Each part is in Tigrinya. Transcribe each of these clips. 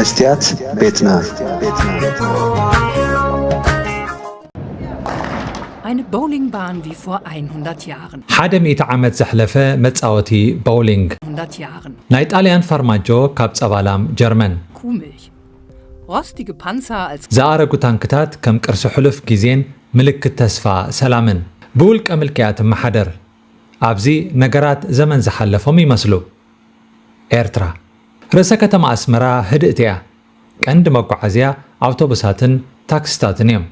መስትያት ቤትና። Eine Bowlingbahn wie vor hundert Jahren. ሓደ ሚእቲ ዓመት ዘሕለፈ መጻወቲ ቦውሊንግ። Hundert Jahren. ናይ ጣልያን ፋርማጆ ካብ ጸባላም ጀርመን። Kuhmilch. Rostige Panzer als ዝኣረጉ ታንክታት ከም ቅርሲ ሕሉፍ ግዜን ምልክት ተስፋ ሰላምን። ብውልቀ ምልኪ እያ ትመሓደር። ኣብዚ ነገራት ዘመን ዝሓለፎም ይመስሉ። ኤርትራ። ርእሰ ከተማ ኣስመራ ህድእቲ እያ። ቀንዲ መጓዓዝያ ኣውቶቡሳትን ታክስታትን እዮም።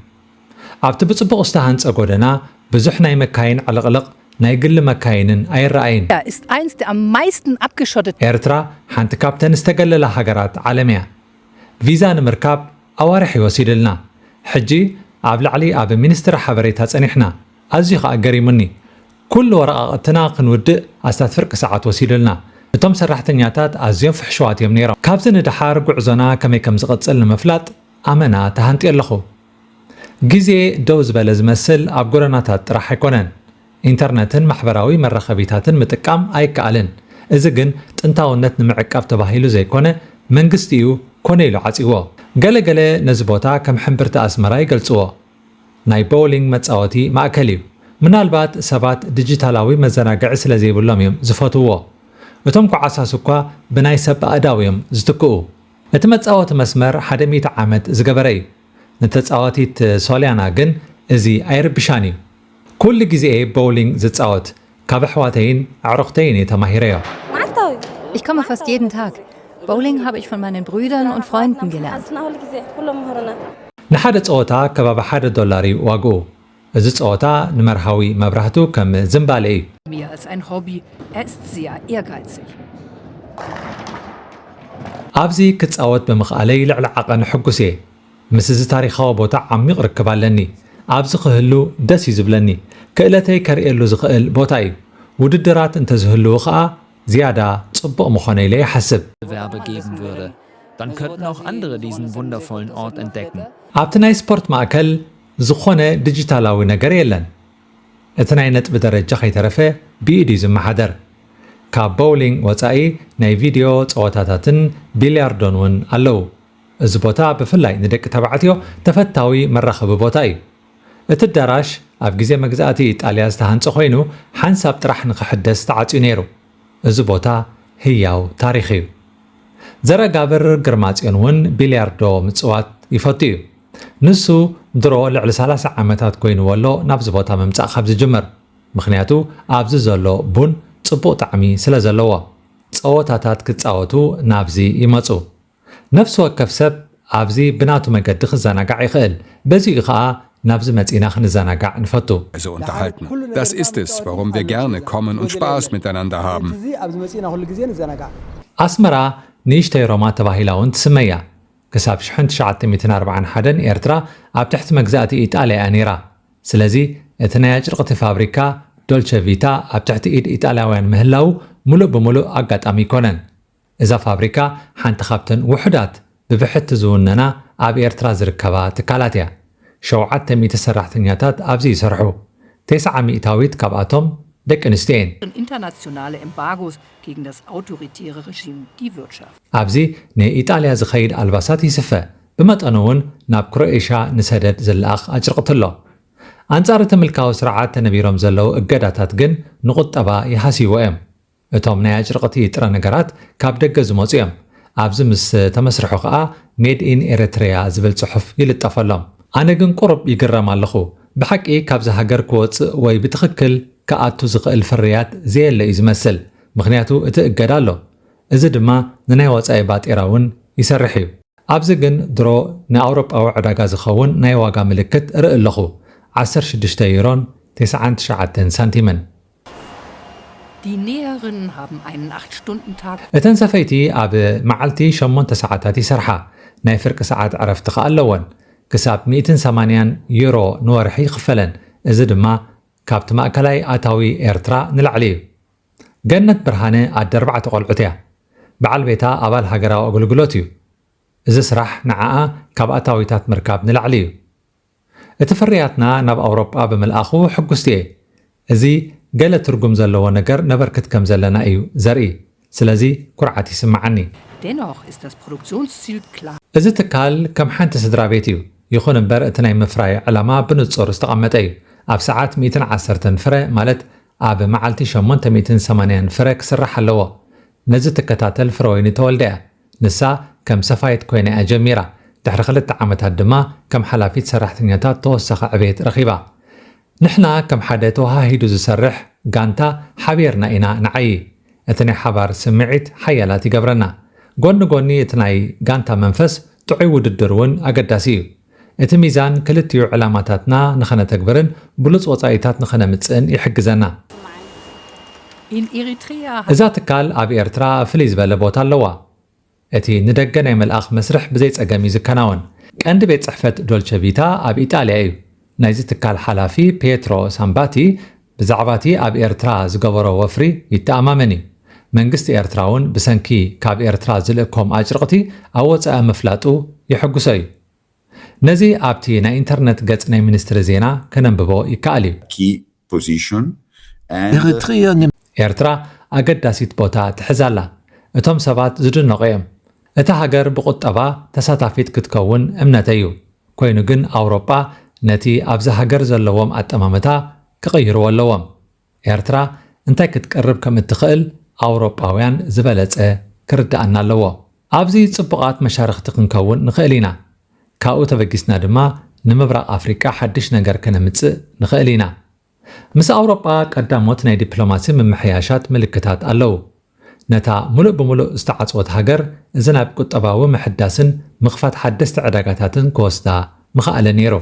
ኣብቲ ብጽቡቕ ዝተሃንጸ ጎደና ብዙሕ ናይ መካይን ዕልቕልቕ ናይ ግሊ መካይንን ኣይረኣይን። Ist eins der am meisten abgeschotteten. ኤርትራ ሓንቲ ካብተን ዝተገለላ ሃገራት ዓለም እያ። ቪዛ ንምርካብ ኣዋርሕ ይወሲድልና። ሕጂ ኣብ ላዕሊ ኣብ ሚኒስትሪ ሓበሬታ ጸኒሕና። ኣዝዩ ኸኣ ገሪሙኒ። ኩሉ ወረቓቕትና ክንውድእ ኣስታት ፍርቂ ሰዓት ወሲዱልና። እቶም ሰራሕተኛታት ኣዝዮም ፍሕሽዋት እዮም ነይሮም። ካብዚ ንደሓር ጉዕዞና ከመይ ከም ዝቕጽል ንምፍላጥ ኣመና ተሃንጥየ ኣለኹ። ግዜ ደው ዝበለ ዝመስል ኣብ ጎደናታት ጥራሕ ኣይኮነን። ኢንተርነትን ማሕበራዊ መራኸቢታትን ምጥቃም ኣይከኣልን። እዚ ግን ጥንታውነት ንምዕቃብ ተባሂሉ ዘይኮነ መንግስቲ እዩ ኮነ ኢሉ ዓጺዎ። ገለ ገለ ነዚ ቦታ ከም ሕምብርቲ ኣስመራ ይገልጽዎ። ናይ ቦውሊንግ መጻወቲ ማእከል እዩ። ምናልባት ሰባት ዲጂታላዊ መዘናግዒ ስለ ዘይብሎም እዮም ዝፈትውዎ። እቶም ኮዓሳስ እኳ ብናይ ሰብ ኣእዳው እዮም ዝትክኡ። እቲ መጻወቲ መስመር ሓደ ሚእቲ ዓመት ዝገበረ እዩ። ንተጻዋቲት ሶልያና ግን እዚ ኣይርብሻን እዩ። ኩሉ ግዜ እየ ቦውሊንግ ዝጻወት። ካብ ኣሕዋተይን ኣዕሩኽተይን እየ ተማሂረዮ። Ich komme fast jeden Tag. Bowling habe ich von meinen Brüdern und Freunden gelernt. ንሓደ ጸወታ ከባቢ ሓደ ዶላር እዩ ዋግኡ። እዚ ጸወታ ንመርሃዊ መብራህቱ ከም ዝንባለ እዩ። Mehr als ein Hobby. Er ist sehr ehrgeizig. ኣብዚ ክጻወት ብምኽኣለይ ልዕሊ ዓቐን ሕጉስ እየ። ምስ እዚ ታሪኻዊ ቦታ ዓሚቕ ርክብ ኣለኒ። ኣብዚ ክህሉ ደስ እዩ ዝብለኒ። ክእለተይ ከርእየሉ ዝኽእል ቦታ እዩ። ውድድራት እንተዝህልዉ ኸኣ ዝያዳ ጽቡቕ ምኾነ ኢለ ይሓስብ። Gewerbe geben würde, dann könnten auch andere diesen wundervollen Ort entdecken. ኣብቲ ናይ ስፖርት ማእከል ዝኾነ ዲጂታላዊ ነገር የለን። እቲ ናይ ነጥቢ ደረጃ ከይተረፈ ብኢድ እዩ ዝመሓደር። ካብ ቦውሊንግ ወጻኢ ናይ ቪድዮ ጸወታታትን ቢልያርዶን እውን ኣለዉ። እዚ ቦታ ብፍላይ ንደቂ ተባዕትዮ ተፈታዊ መራኸቢ ቦታ እዩ። እቲ ኣዳራሽ ኣብ ግዜ መግዛእቲ ኢጣልያ ዝተሃንጸ ኮይኑ ሓንሳብ ጥራሕ ንኽሕደስ ተዓጽዩ ነይሩ። እዚ ቦታ ህያው ታሪኽ እዩ። ዘረጋብር ግርማጽዮን እውን ቢልያርዶ ምጽዋት ይፈቱ እዩ። ንሱ ድሮ ልዕሊ ሰላሳ ዓመታት ኮይንዎ ኣሎ ናብዚ ቦታ ምምጻእ ካብ ዝጅምር። ምኽንያቱ ኣብዚ ዘሎ ቡን ጽቡቕ ጣዕሚ ስለ ዘለዎ። ጸወታታት ክጻወቱ ናብዚ ይመጹ። ነፍሲ ወከፍ ሰብ ኣብዚ ብናቱ መገዲ ክዘናጋዕ ይኽእል። በዚኡ ኸኣ ናብዚ መጺና ክንዘናጋዕ ንፈቱ። Also unterhalten. Das ist es, warum wir gerne kommen und Spaß miteinander haben. እዚ ኣብዚ መጺና ኩሉ ግዜ ንዘናጋዕ። ኣስመራ ንእሽተይ ሮማ ተባሂላ እውን ትስመያ። ክሳብ ሽሕን ትሽዓተ ሚእትን ኣርባዓን ሓደን ኤርትራ ኣብ ትሕቲ መግዛእቲ ኢጣልያ እያ ነይራ። ስለዚ እቲ ናይ ኣጭርቕቲ ፋብሪካ ዶልቸ ቪታ ኣብ ትሕቲ ኢድ ኢጣልያውያን ምህላው ምሉእ ብምሉእ ኣጋጣሚ ኣይኮነን። እዛ ፋብሪካ ሓንቲ ካብተን ውሑዳት ብብሕቲ ዝውነና ኣብ ኤርትራ ዝርከባ ትካላት እያ። ሸውዓተ ሚእቲ ሰራሕተኛታት ኣብዚ ይሰርሑ። ተስዓ ሚእታዊት ካብኣቶም ደቂ ኣንስትዮ እየን። Internationale Embargos gegen das autoritäre Regime die Wirtschaft. ኣብዚ ንኢጣልያ ዝኸይድ ኣልባሳት ይስፈ። ብመጠኑ እውን ናብ ክሮኤሽያ ንሰደድ ዝለኣኽ ኣጭርቕቲ ኣሎ። ኣንጻር እቲ ምልካዊ ስርዓት ተነቢሮም ዘለዉ እገዳታት ግን ንቁጠባ ይሃስይዎ እዮም። እቶም ናይ ኣጭርቕቲ ጥረ ነገራት ካብ ደገ ዝመጹ እዮም። ኣብዚ ምስ ተመስርሑ ከኣ ሜድ ኢን ኤረትርያ ዝብል ጽሑፍ ይልጠፈሎም። ኣነ ግን ቁሩብ ይግረም ኣለኹ። ብሓቂ ካብዚ ሃገር ክወጽእ ወይ ብትኽክል ክኣቱ ዝኽእል ፍርያት ዘየለ እዩ ዝመስል። ምኽንያቱ እቲ እገዳ ኣሎ። እዚ ድማ ንናይ ወጻኢ ባጤራ እውን ይሰርሕ እዩ። ኣብዚ ግን ድሮ ንኣውሮጳዊ ዕዳጋ ዝኸውን ናይ ዋጋ ምልክት እርኢ ኣለኹ። ዓሰርተ ሽዱሽተ ዩሮን ተስዓን ትሽዓተን ሳንቲምን። Die Näherinnen haben einen Acht-Stunden-Tag. እተን ሰፈይቲ ኣብ መዓልቲ ሸሞንተ ሰዓታት ይሰርሓ። ናይ ፍርቂ ሰዓት ዕረፍቲ ከኣ ኣለወን። ክሳብ ሚእትን ሰማንያን ዩሮ ንወርሒ ይኽፈለን። እዚ ድማ ካብቲ ማእከላይ ኣታዊ ኤርትራ ንላዕሊ እዩ። ገነት ብርሃነ ኣደ ኣርባዕተ ቆልዑት እያ። በዓል ቤታ ኣባል ሃገራዊ ኣገልግሎት እዩ። እዚ ስራሕ ንዓኣ ካብ ኣታዊታት ምርካብ ንላዕሊ እዩ። እቲ ፍርያትና ናብ ኣውሮጳ ብምልኣኹ ሕጉስቲ እየ። እዚ ገለ ትርጉም ዘለዎ ነገር ነበርክት ከም ዘለና እዩ ዘርኢ። ስለዚ ኩርዓት ይስምዓኒ። Dennoch ist das Produktionsziel klar. እዚ ትካል ከም ሓንቲ ስድራ ቤት እዩ። ይኹን እምበር እቲ ናይ ምፍራይ ዕላማ ብንጹር ዝተቐመጠ እዩ። ኣብ ሰዓት ሚእትን ዓሰርተን ፍረ ማለት ኣብ መዓልቲ ሸሞንተ ሚእትን ሰማንያን ፍረ ክስራሕ ኣለዎ። ነዚ ትከታተል ፍረወይኒ ተወልደ እያ። ንሳ ከም ሰፋይት ኮይና እያ ጀሚራ። ድሕሪ ክልተ ዓመታት ድማ ከም ሓላፊት ሰራሕተኛታት ተወሳኺ ዕቤት ረኺባ። ንሕና ከም ሓደ ተወሃሂዱ ዝሰርሕ ጋንታ ሓቢርና ኢና ንዓዪ። እቲ ናይ ሓባር ስምዒት ሓያላት ይገብረና። ጎኒ ጎኒ እቲ ናይ ጋንታ መንፈስ ጥዑይ ውድድር እውን ኣገዳሲ እዩ። እቲ ሚዛን ክልቲኡ ዕላማታትና ንኸነተግብርን ብሉጽ ወጻኢታት ንኸነምጽእን ይሕግዘና። In Eritrea እዛ ትካል ኣብ ኤርትራ ፍልይ ዝበለ ቦታ ኣለዋ። እቲ ንደገ ናይ መልኣኽ መስርሕ ብዘይ ጸገም እዩ ዝከናወን። ቀንዲ ቤት ጽሕፈት ዶልቸ ቪታ ኣብ ኢጣልያ እዩ። ናይዚ ትካል ሓላፊ ፔትሮ ሳምባቲ ብዛዕባ እቲ ኣብ ኤርትራ ዝገበሮ ወፍሪ ይተኣማመን እዩ። መንግስቲ ኤርትራ እውን ብሰንኪ ካብ ኤርትራ ዝልእኮም ኣጭርቕቲ ኣብ ወጻኢ ምፍላጡ የሐጉሶ እዩ። ነዚ ኣብቲ ናይ ኢንተርነት ገጽ ናይ ሚኒስትሪ ዜና ከነንብቦ ይከኣል እዩ። Key position and Eritrea ኤርትራ ኣገዳሲት ቦታ ትሕዝ ኣላ። እቶም ሰባት ዝድነቑ እዮም። እታ ሃገር ብቁጠባ ተሳታፊት ክትከውን እምነተይ እዩ። ኮይኑ ግን ኣውሮጳ ነቲ ኣብዚ ሃገር ዘለዎም ኣጠማምታ ክቕይርዎ ኣለዎም። ኤርትራ እንታይ ክትቀርብ ከም እትኽእል ኣውሮጳውያን ዝበለጸ ክርድኣና ኣለዎ። ኣብዚ ጽቡቓት መሻርኽቲ ክንከውን ንኽእል ኢና። ካብኡ ተበጊስና ድማ ንምብራቕ ኣፍሪቃ ሓድሽ ነገር ከነምጽእ ንኽእል ኢና። ምስ ኣውሮጳ ቀዳሞት ናይ ዲፕሎማሲ ምምሕያሻት ምልክታት ኣለዉ። ነታ ምሉእ ብምሉእ ዝተዓጽወት ሃገር እዚ ናብ ቁጠባዊ ምሕዳስን ምኽፋት ሓደስቲ ዕዳጋታትን ክወስዳ ምኽኣለ ነይሩ።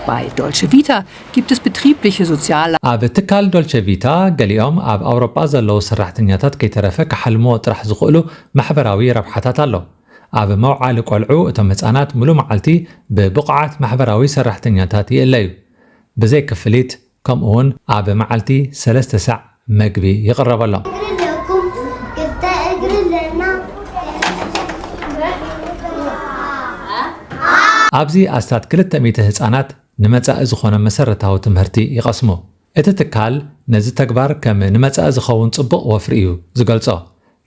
Bei Dolce Vita gibt es betriebliche soziale ኣብ ትካል ዶልቸ ቪታ ገሊኦም ኣብ ኣውሮጳ ዘለዉ ሰራሕተኛታት ከይተረፈ ክሓልምዎ ጥራሕ ዝኽእሉ ማሕበራዊ ረብሓታት ኣሎ። ኣብ መውዓሊ ቆልዑ እቶም ህጻናት ሙሉ መዓልቲ ብብቑዓት ማሕበራዊ ሰራሕተኛታት ይእለዩ። ብዘይ ክፍሊት ከምኡውን ኣብ መዓልቲ ሰለስተ ሳዕ መግቢ ይቕረበሎም። እግሪ ኣለኩም ክልተ እግሪ ኣለና። ኣብዚ ኣስታት ክልተ ሚእቲ ህጻናት ንመጻኢ ዝኾነ መሰረታዊ ትምህርቲ ይቐስሙ። እቲ ትካል ነዚ ተግባር ከም ንመጻኢ ዝኸውን ጽቡቕ ወፍሪ እዩ ዝገልጾ።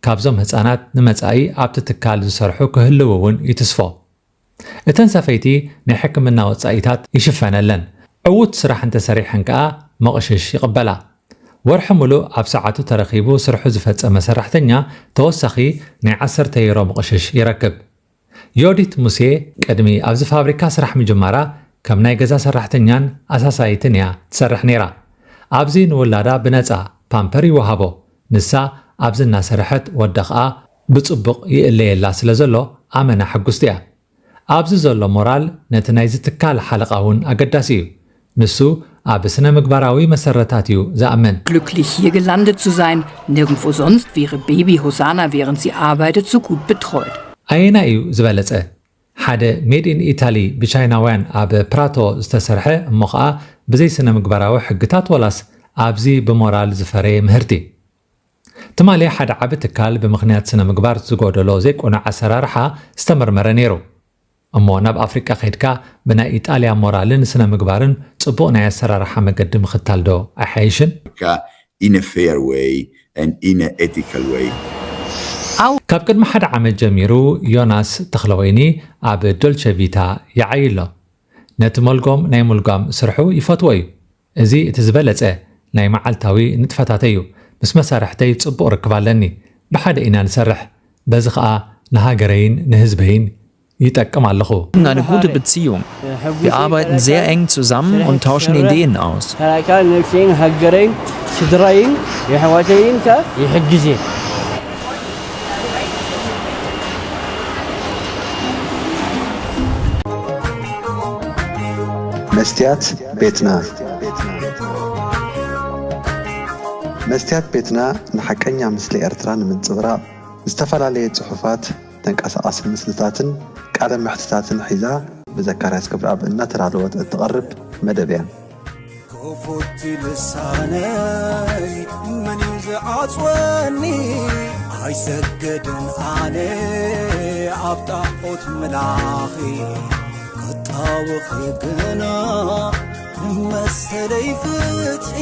ካብዞም ህጻናት ንመጻኢ ኣብቲ ትካል ዝሰርሑ ክህልዉ እውን ይትስፎ። እተን ሰፈይቲ ናይ ሕክምና ወጻኢታት ይሽፈነለን። ዕዉት ስራሕ እንተሰሪሐን ከኣ መቕሽሽ ይቕበላ። ወርሒ ሙሉእ ኣብ ሰዓቱ ተረኺቡ ስርሑ ዝፈጸመ ሰራሕተኛ ተወሳኺ ናይ ዓሰርተ ዩሮ መቕሽሽ ይረክብ። ዮዲት ሙሴ ቅድሚ ኣብዚ ፋብሪካ ስራሕ ምጅማራ ከም ናይ ገዛ ሰራሕተኛን ኣሳሳይትን እያ ትሰርሕ ነይራ። ኣብዚ ንውላዳ ብነጻ ፓምፐር ይወሃቦ። ንሳ ኣብዚ እናሰርሐት ወዳ ኸኣ ብጽቡቕ ይእለየላ ስለ ዘሎ ኣመና ሕጉስቲ እያ። ኣብዚ ዘሎ ሞራል ነቲ ናይዚ ትካል ሓለቓ እውን ኣገዳሲ እዩ። ንሱ ኣብ ስነ ምግባራዊ መሰረታት እዩ ዝኣምን። Glücklich hier gelandet zu sein. Nirgendwo sonst wäre Baby Hosanna, während sie arbeitet, so gut betreut. ኣየናይ እዩ ዝበለጸ? ሓደ ሜድ ኢን ኢታሊ ብቻይናውያን ኣብ ፕራቶ ዝተሰርሐ እሞ ኸኣ ብዘይ ስነ ምግባራዊ ሕግታት ወላስ ኣብዚ ብሞራል ዝፈረየ ምህርቲ? ትማሊ ሓደ ዓቢ ትካል ብምኽንያት ስነ ምግባር ዝጎደሎ ዘይቁኑዕ ኣሰራርሓ ዝተመርመረ ነይሩ። እሞ ናብ ኣፍሪቃ ከይድካ ብናይ ኢጣልያ ሞራልን ስነ ምግባርን ጽቡቕ ናይ ኣሰራርሓ መገዲ ምኽታል ዶ ኣይሓይሽን? In a fair way and in an ethical way. ካብ ቅድሚ ሓደ ዓመት ጀሚሩ ዮናስ ተኽለወይኒ ኣብ ዶልቸ ቪታ ይዓዪ ኣሎ። ነቲ መልጎም ናይ ምልጓም ስርሑ ይፈትዎ እዩ። እዚ እቲ ዝበለጸ ናይ መዓልታዊ ንጥፈታተይ እዩ። ምስ መሳርሕተይ ጽቡቕ ርክብ ኣለኒ። ብሓደ ኢና ንሰርሕ። በዚ ኸኣ ንሃገረይን ንህዝበይን ይጠቅም ኣለኹ። Eine gute Beziehung. Wir arbeiten sehr eng zusammen und tauschen Ideen aus. ተራካ ንክሽን ሃገረይን ስድራይን የሕዋተይን ከ ይሕግዜ። መስትያት ቤትና። መስትያት ቤትና ንሓቀኛ ምስሊ ኤርትራ ንምንጽብራቕ ዝተፈላለየ ጽሑፋት፣ ተንቀሳቓሲ ምስልታትን ቃለ መሕትታትን ሒዛ ብዘካርያስ ገብረኣብ እናተዳለወት እትቐርብ መደብ እያ። ክፉት ልሳነይ መን እዩ ዝዓጽወኒ? ኣይሰግድን ኣነ ኣብ ጣዖት ምላኺ፣ ክጣወኺ ግና ንመሰለይ ፍትሒ።